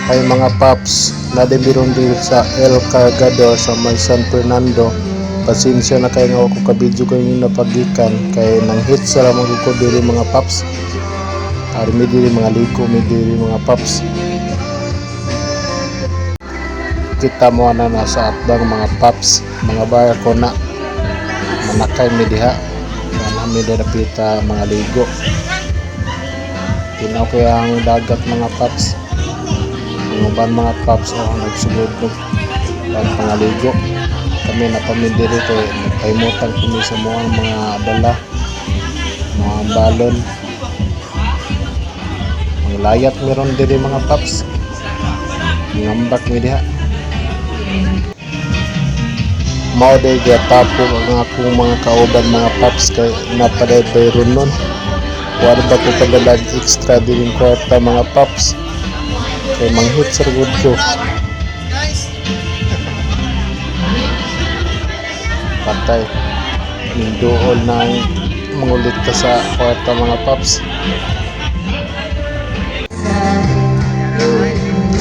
Ay mga paps, nadimiron diri sa El Cargador sa may San Fernando. Pasensya na kay nga ako ka-video kanina pagikan kay nang hit sa ramang ko diri mga paps. Ari mi diri mga liko mi diri mga paps. Kita mo na nasa atbang mga paps, mga barko na manakay mi diha. Ana mi dapita mga ligo. Tinaw kay ang dagat mga paps. Ang uban mga paps oh nagsugod og pangaligo. Kami napamindiri kay nagpahimutan kami sa mga dala, mga balon. Mga layat meron diri mga paps. Ngambak mi diha. Mao day gatapok ang akong mga kauban mga paps kay napaday bayron nun. Wala ba ko padalag extra diring kwarta mga paps? Kay manghit sa rugod ko. Patay. Minduol na ang mangulit ka sa kwarta mga paps.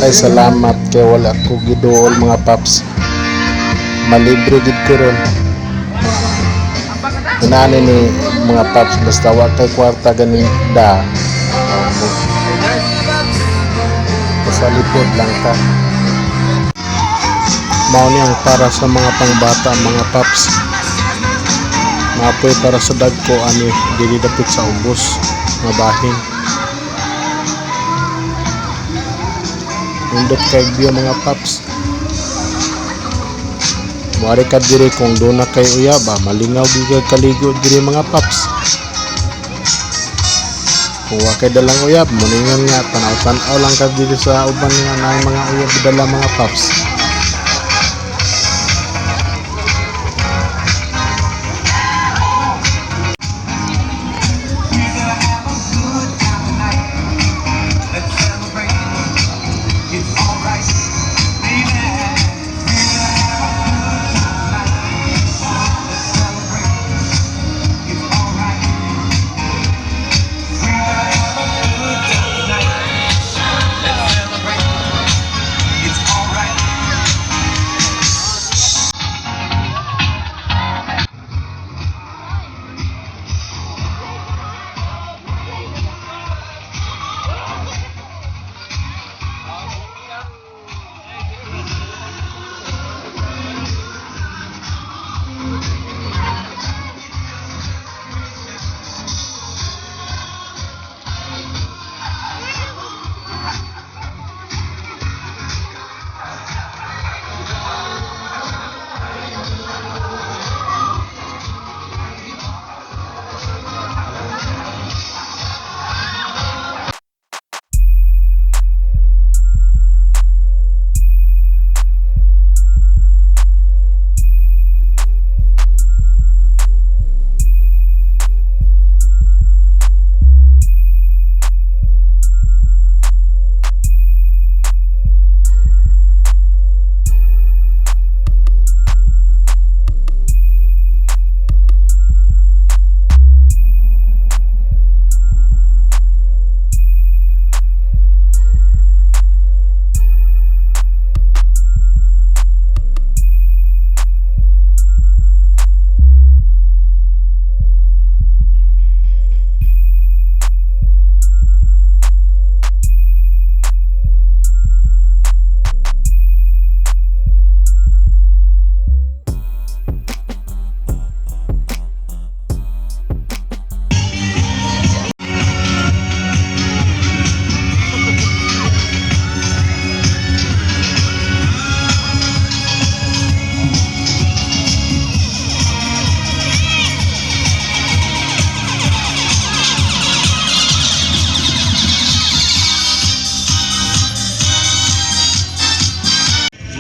Ay salamat kay wala ko giduol mga paps. Malibre gid ko ron. Inani ni mga paps basta wa kay kwarta gani da. Pasalipod lang ka. Mao ni ang para sa mga pangbata mga paps. Napoy para sa dagko ani dili dapit sa ubos nga bahin. Nindot kay view mga paps. Muari ka diri kung doon na kay uyaba, malingaw gyud kay kaligo diri mga paps. Kung wa kay dalang uyab, muningon nga tanaw-tanaw lang ka diri sa uban nga naay mga uyab dala mga paps.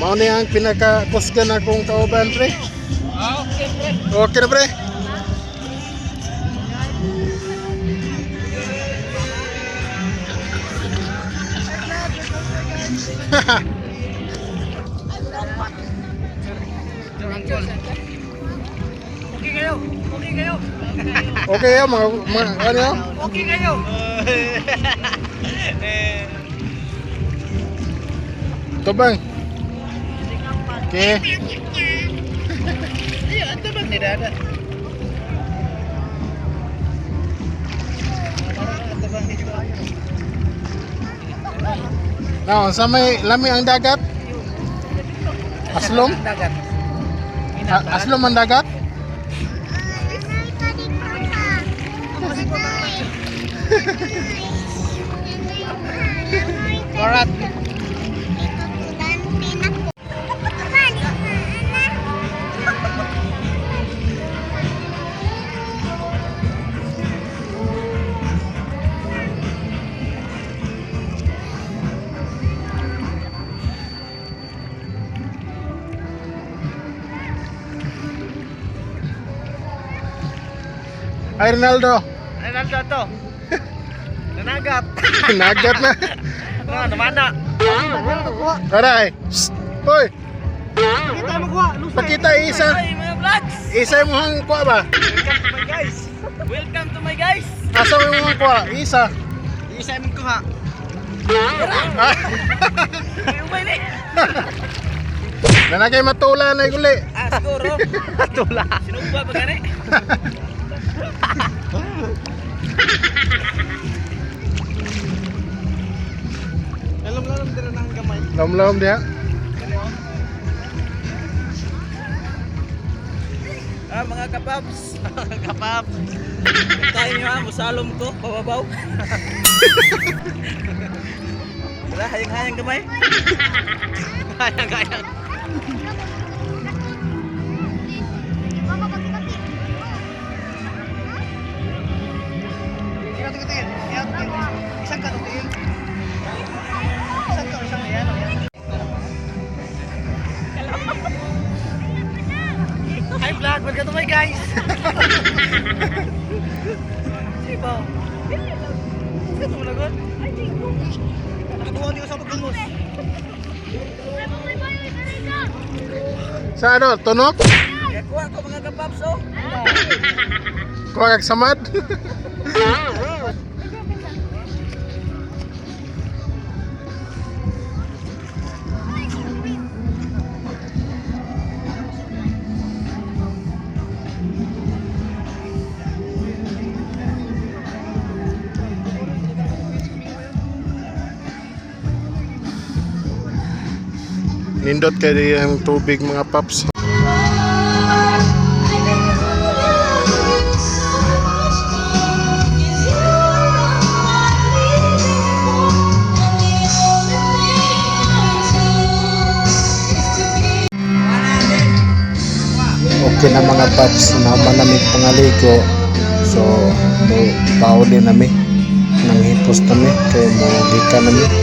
Mao ni ang pinakakusgan akong kauban pre. Okay, pre. Okay na pre. Okay kayo. Okay kayo. Okay ya mga, mga ano yun? Okay kayo. Tubang. Okay. Iya, tabang ni Dada. Tabang ni Dada. Now, sa may lami ang dagat? Aslom? Dagat. Aslom ang dagat? Barat. Ay, Ronaldo. Ronaldo to. Nanagat. Nagat na. No, namana. Aray. Psst. Hoy, Kita mo kuha. pakita isa. Ay, mga vlogs. Isa mo hang kuha ba? Welcome to my guys. Welcome to my guys. Asa mo hang kuha? Isa. Isa mong kuha. Ah, Umay ni. Nanagay matula na guli. Ah, siguro. Tula. Sinugba ba gani? Lalom-lalom dira nang gamay. Lom-lom diha. Ah, mga kapaps. Mga kapaps. Tayo nyo ha, musalom ko, pababaw. Wala, hayang-hayang gamay. Hayang-hayang. Hi vlog, welcome to my guys. Sibo. Ito mo lagot. Nakabuha di ko sa paglumos. Sa ano? Tunok? Kuha ko mga kapaps oh. Kuha kag samad? Nindot kay ang tubig, mga paps. Okay na, mga paps, naman namin pangaligo. So, mo pauli nami. Nanghipos nami kay mo gikan nami.